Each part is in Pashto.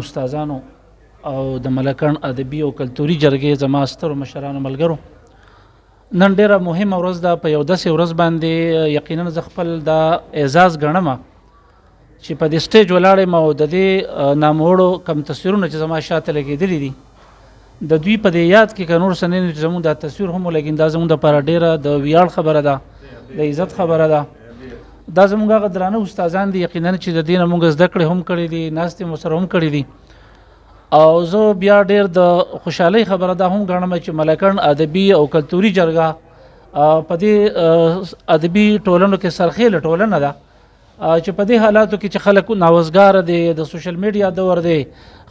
استادانو او د ملکڼ ادبي او کلتوري جرګې زما سترو مشرانو ملګرو، نن ډیره مهمه ورځ ده. په یو داسې ورځ باندې یقینا زه خپل دا اعزاز ګڼم چې په دې سټیج ولاړ یم او د دې ناموړو کم تصویرونه چې زما شاته لګېدلي دي، د دوی په دې یاد کې که نور څه نه چې زموږ دا تصویر هم ولګېږي، دا زموږ دپاره ډېره د ویاړ خبره ده، د عزت خبره ده. دا زموږ هغه درانه استادان دي یقینا چې د دې نه موږ زده کړې هم کړې دي، ناستې مو سره هم کړې دي. او زه بیا ډېر د خوشحالۍ خبره دا هم ګڼم چې ملکڼ ادبي او کلتوري جرګه په دې ادبي ټولنو کې سرخېله ټولنه ده چې په دې حالاتو کې چې خلک ناوزګار دي، د سوشل میډیا دور دی،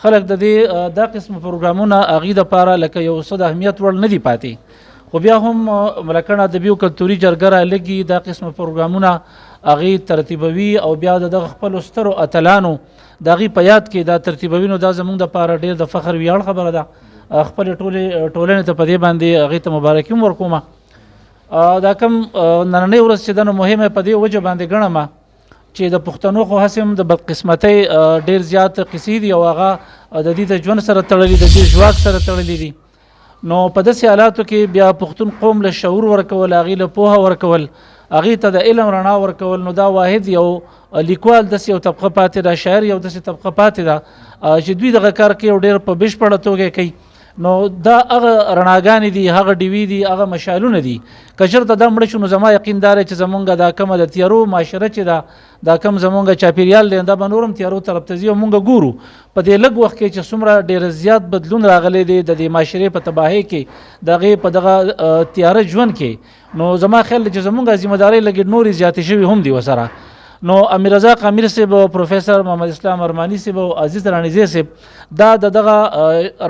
خلک د دې دا قسم پروګرامونه هغې دپاره لکه یو څه د اهمیت وړ نه دي پاتې، خو بیا هم ملکڼ ادبي او کلتوري جرګه رالږي، دا قسم پروګرامونه هغې ترتیبوي او بیا د دغه خپلو سترو اتلانو د هغې په یاد کې دا ترتیبوي. نو دا زموږ دپاره ډېر د فخر ویاړ خبره ده. خپلې ټولې ټولنې ته په دې باندې هغې ته مبارکي هم ورکومه. دا کوم نننۍ ورځ چې ده نو مهمه په دې وجه باندې ګڼم چې د پښتنو خو هسې هم د بدقسمتۍ ډېر زیات قصې دي او هغه د دې د ژوند سره تړلي، د دې ژواک سره تړلي دي. نو په داسې حالاتو کې بیا پښتون قوم له شعور ورکول، هغې له پوهه ورکول، هغې ته د علم رڼا ورکول، نو دا واحد یو لیکوال داسې یو طبقه پاتې ده، شاعر یو داسې طبقه پاتې ده چې دوی دغه کار کوي او ډېر په بشپړه توګه کوي. نو دا هغه رڼاګانې دي، هغه ډیوې دي، هغه مشالونه دي. که چېرته دا مړه شو نو زما یقین دا دی چې زمونږ دا کومه د تیارو معاشره چې ده، دا کوم زمونږ چاپیریال دی، دا به نور هم تیارو طرف ته ځي. او مونږ ګورو په دې لږ وخت کې چې څومره ډېر زیات بدلون راغلی دی د دې معاشرې په تباهۍ کې، د هغې په دغه تیاره ژوند کې. نو زما خیال دی چې زمونږ ذمه دارۍ لږې نورې زیاتې شوې هم دي ورسره. نو امیر رزاق امیر صاحب او پروفیسور محمد اسلام ارماني صاحب او عزیز رانیزی صاحب دا د دغه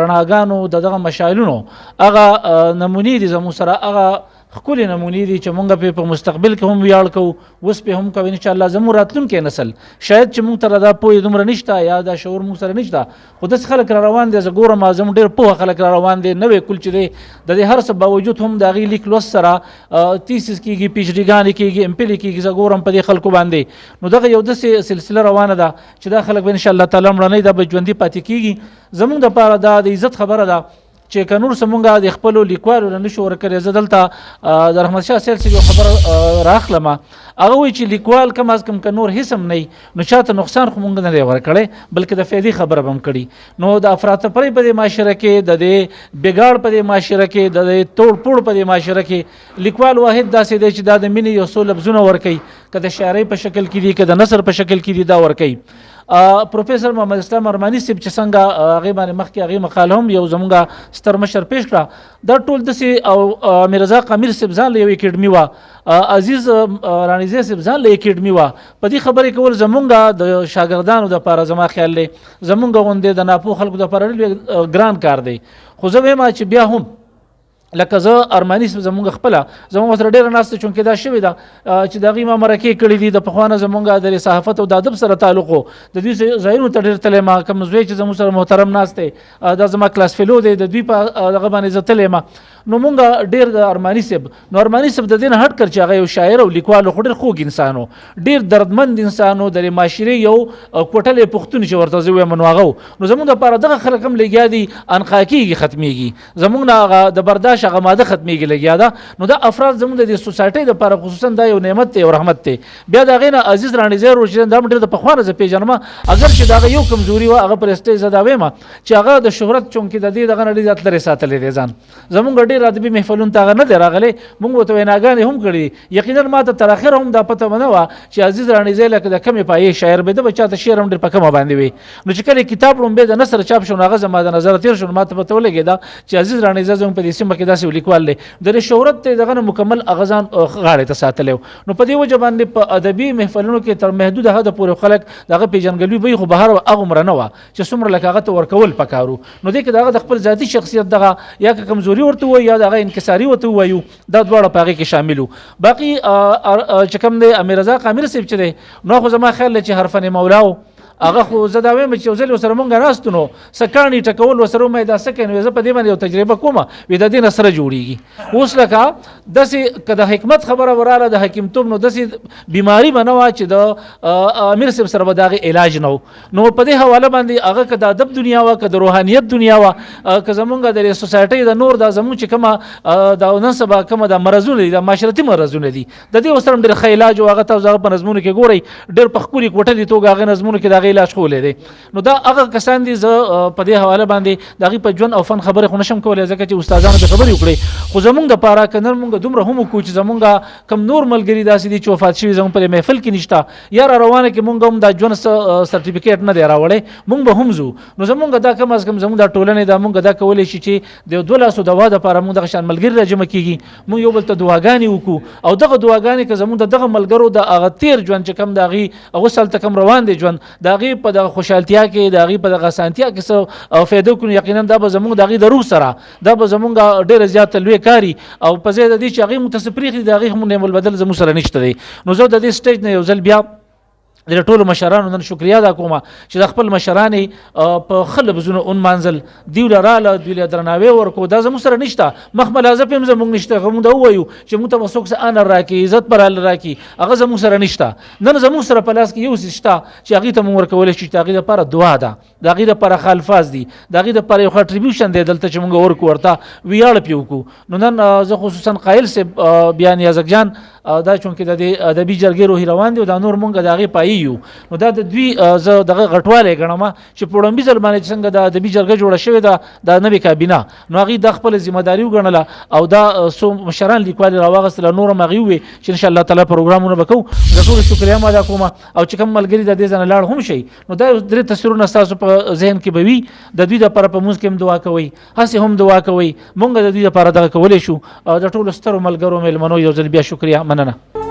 رڼاګانو، د دغه مشالونو هغه نمونې دي، زموږ سره هغه ښکلې نمونې دي چې مونږ پرې په مستقبل کې هم ویاړ کوو، اوس پرې هم کوو. انشاءالله زموږ راتلونکی نسل شاید چې مونږ ته دا پوهې دومره نشته یا دا شعور مونږ سره نشته، خو داسې خلک را روان دي، زه ګورم زموږ ډېر پوه خلک را روان دي، نوی کول چې دی د دې هر څه باوجود هم د هغې لیک لوست سره تیسس کېږي، پی ایچ ډي ګانې کېږي، ایم پی کېږي، زه ګورم په دې خلکو باندې. نو دغه یو داسې سلسله روانه ده چې دا خلک به انشاءالله تعالی مړه نه، دا به ژوندي پاتې کېږي. زموږ دپاره دا د عزت خبره ده چې که نور څه مونږ د خپلو لیکوالو له نشو ورکړی. زه دلته د رحمت شاه سیل صاحب یو خبره راخلم، هغه وایي چې لیکوال کم از کم که نور هېڅ هم نه وي نو چاته نقصان خو مونږ نه دی ورکړی، بلکې د فایدې خبره به هم کړي. نو د افراتفرۍ په دې معاشره کې، د دې بګاړ په دې معاشره کې، د دې توړ پوړ په دې معاشره کې لیکوال واحد داسې دی چې دا د مینې یو څو لفظونه ورکوي، که د شاعرۍ په شکل کې دي، که د نثر په شکل کې دي، دا ورکوي. پروفیسور محمد اسلام ارماني صاحب چې څنګه هغې باندې مخکې هغې مقاله هم یو زمونږ ستر مشر پیش کړه، دا ټول داسې او امیر رزاق امیر صاحب ځان له یو اکیډمي وه، عزیز رانیزی صاحب ځان له اکیډمي وه. په دې خبرې کول زمونږ د شاګردانو دپاره زما خیال دی زمونږ غوندې د ناپوه خلکو دپاره ډېر ګران کار دی. خو زه وایم چې بیا هم لکه زه ارماني صاحب زمونږ خپله زمونږ سره ډېره ناسته چونکې دا شوې ده چې د هغې ما مرکې کړې دي، د پخوا نه زمونږ د صحافت او د ادب سره تعلق و، د دوی ځایونو ته ډېر تللی یم. کوم زوی چې زمونږ سره محترم ناست دی دا زما کلاس فیلو دی، د دوی په دغه باندې زه تللی یم. نو مونږ ډېر د ارماني صاحب، نو ارماني صاحب د دې نه هټ کړ چې هغه یو شاعر او لیکوال خو ډېر خوږ انسان و، ډېر دردمند انسان و، د دې معاشرې یو کوټلی پښتون چې ورته زه ووایم نو هغه و. نو زمونږ دپاره دغه خلک هم لګیا دي انقا کېږي، ختمېږي زمونږ نه هغه د برداشت هغه ماده ختمېږي لګیا ده. نو دا افراد زمونږ د دې سوسایټۍ دپاره خصوصا دا یو نعمت دی، یو رحمت دی. بیا د هغې نه عزیز رانیزی ورور چې دا هم ډېر د پخوا نه زه پېژنم، اګر چې د هغه یو کمزوري وه هغه پر سټیج زه دا وایم چې هغه د شهرت چونکې د دې دغه نه ډېر زیات لرې ساتلی دی ځان. زمونږ ډېر ادبي محفلونو ته هغه نه دی راغلی، مونږ ورته ویناګانې هم کړې دي. یقینا ما ته تر اخره هم دا پته ونه وه چې عزیز رانیزی لکه د کمې پایې شاعر به ده، به چاته شعر هم ډېر په کمه باندې وي. نو چې کله کتاب ړومبی د نثر چاپ شو نو هغه زما د نظره تېر شو، نو ما ته پته ولګېده چې عزیز رانیزی زموږ په دې سیمه کې داسې یو لیکوال دی، د دې شهرت ته یې دغه نه مکمل هغه ځان غاړې ته ساتلی و. نو په دې وجه باندې په ادبي محفلونو کې تر محدوده حده پورې خلک د هغه پېژندګلوي به وي، خو بهر هغومره نه وه چې څومره لکه هغه ته ورکول پکارو. نو دې کې د هغه د خپل ذاتي شخصیت دغه یا که کمزوري ورته ووایو یا د هغه انکساري ورته ووایو، دا دواړه په هغې کې شامل وو. باقي چې کوم دی امیر رزاق امیر صاحب چې دی، نو خو زما خیال دی چې حرفن مولا و، هغه خو زه دا وایم چې یو ځل ورسره مونږ ناست نو څه کاڼي ټکول ورسره ومه دا څه کوې، نو زه په دې باندې یو تجربه کوم، وي د دې نه سره جوړېږي. اوس لکه داسې که د حکمت خبره وراله د حکیمتوب، نو داسې بیماری به نه وه چې د امیر صاحب سره به د هغې علاج نه و. نو په دې حواله باندې هغه که د ادب دنیا وه، که د روحانیت دنیا وه، که زمونږ د سوسایټۍ د نور دا زمونږ چې کومه د نن سبا کومه د مرضونه دي، د معاشرتي مرضونه دي، د دې ورسره هم ډېر ښه علاج و. هغه تاسو هغه په نظمونو کې ګورئ، ډېر په ښکلي کوټلي توګه هغه نظمونو کې د هغې علاج ښوولی دی. نو دا هغه کسان دي، زه په دې حواله باندې د هغې په ژوند او فن خبرې خو نشم کولی ځکه چې استادانو پرې خبرې وکړې، خو زمونږ دپاره که نن مونږ دومره هم وکړو چې زمونږ کوم نور ملګري داسې دي چې وفات شوي زمونږ په دې محفل کې نشته، یا را روانه کې مونږ هم دا ژوند سرټیفیکیټ نه دی راوړی، مونږ به هم ځو. نو زمونږ دا کم از کم زمونږ دا ټولنې دا مونږ دا کولی شي چې د دوه لاسو دوا دپاره مونږ دغه شان ملګري راجمع کېږي، مونږ یو بل ته دعاګانې وکړو، او دغه دعاګانې که زمونږ د دغه ملګرو د هغه تېر ژوند چې کوم د هغې هغه سال ته کوم روان دی ژوند، د هغې په دغه خوشحالتیا کې، د هغې په دغه اسانتیا کې څه فایده وکړو، یقینا دا به زمونږ د هغې د روح سره دا به زمونږ ډېره زیاته لوی کاري، او په ځای د دې چې هغې مونږ ته څه پرېښي د هغې هم نعم البدل زمونږ سره نشته دی. نو زه د دې سټیج نه یو ځل بیا د ټولو مشرانو نن شکریا ادا کوم چې د خپل مشران په ښه لفظونو ونمانځل، دوی له راله، دوی له درناوی ورکو. دا زموږ سره نشته، مخ ملازه پې هم زموږ نشته، که موږ دا ووایو چې موږ ته به څوک څه انر راکړي، عزت به راله راکړي، هغه زموږ سره نشته. نن زموږ سره په لاس کې یو څیز شته چې هغې ته موږ ورکولی شو، چې د هغې دپاره دعا ده، د هغې دپاره ښه الفاظ دي، د هغې دپاره یو ښه اټریبیوشن دی دلته چې موږ ورکو، ورته ویاړ پرې وکړو. نو نن زه خصوصا قایل صاحب بیا نیازک جان دا چونکې د دې ادبي جرګې روحي روان دی او دا نور مونږ د هغې پایي یو، نو دا د دوی زه دغه غټوالی ګڼم چې په وړومبي ځل باندې چې څنګه د ادبي جرګه جوړه شوې ده دا نوې کابینه، نو هغې دا خپله ذمه داري وګڼله او دا څو مشران لیکوال یې راواغستل، نور هم هغې وویل چې ان شاء الله تعالی پروګرامونه به کوو. د ټولو شکریه هم ادا کوم، او چې کوم ملګري د دې ځای نه لاړ هم شي، نو دا درې تصویرونه ستاسو په ذهن کې به وي. د دوی دپاره په مونځ کې هم دعا کوئ، هسې هم دعا کوئ، مونږ د دوی دپاره دغه کولی شو. د ټولو سترو ملګرو مېلمنو یو ځل بیا شکریه، مننه.